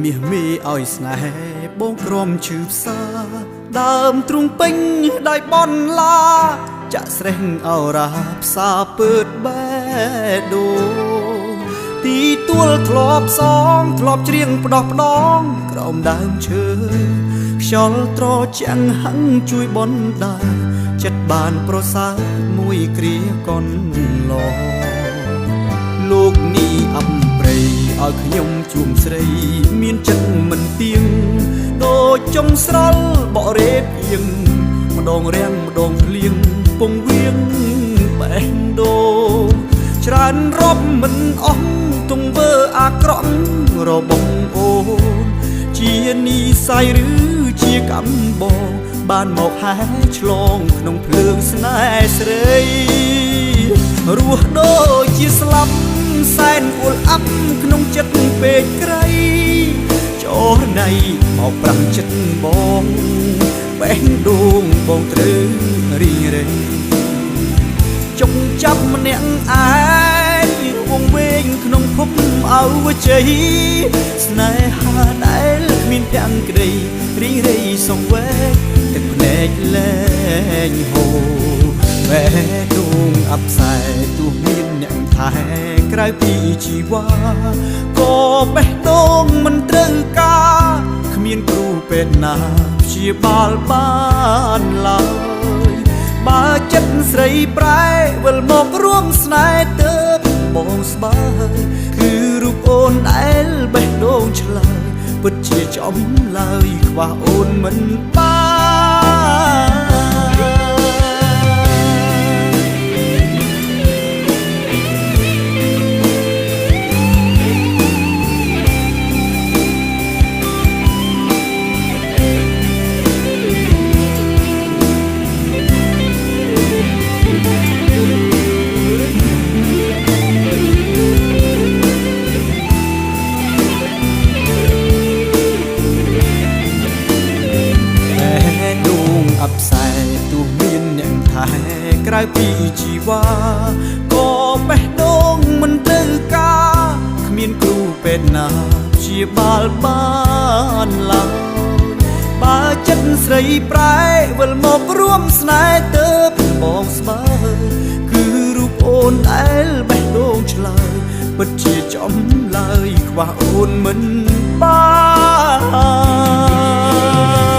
មាសមេឲ្យស្នេហ៍បងក្រំឈឺផ្សាដើមទ្រូងពេញដោយបនឡាចាក់ស្រេះអរ៉ាផ្សាពើតបេះដូងទីទួលធ្លាប់សងធ្លាប់ច្រៀងផ្ដោះផ្ដងក្រោមដើមឈើខ្យល់ត្រជាក់ហឹងជួយបនដាចិត្តបានប្រសើរមួយគ្រាកនឡលោកនេះអំព្រៃឲ្យខ្ញុំជួមស្រីមានចិត្តមិនទៀងដូចចុងស្រល់បរេភៀងម្ដងរាំងម្ដងភ្លៀងពងវៀងបេះដូងច្រើនរាប់មិនអស់ទង្វើអាក្រក់របស់អូនជានិស័យឬជាកម្មបងបានមកហែឆ្លងក្នុងភ្លើងស្នេហ៍ស្រីរស់ដូចជាស្លាប់សែនអួលអាប់ក្នុងចិត្តពេកក្រៃចរណៃមកប្រាំចិត្តបងបេះដូងបងត្រូវរីងរៃចុងចាប់ម្នាក់ឯងវងវែងក្នុងភពអវជ័យស្នេហាដែលគ្មានទាំងក្តីរីងរៃសង្វេគទឹកភ្នែកលែងហូរបេះដូងអាប់សែទោះមានអ្នកថែក្រៅពីជីវ៉ាក៏បេះដូងមិនត្រូវការគ្មានគ្រូពេទ្យណាព្យាបាលបានឡើយបើចិត្តស្រីប្រែវិលមករួមស្នេហ៍ទើបបងស្បើយគឺរូបអូនដែលបេះដូងឆ្លើយពិតជាចំឡើយខ្វះអូនមិនបានក្រៅពីជីវ៉ាក៏បេះដូងមិនត្រូវការគ្មានគ្រូពេទ្យណាព្យាបាលបានឡើយបើចិត្តស្រីប្រែវិលមករួមស្នេហ៍ទើបបងស្បើយគឺរូបអូនដែលបេះដូងឆ្លើយពិតជាចំឡើយខ្វះអូនមិនបាន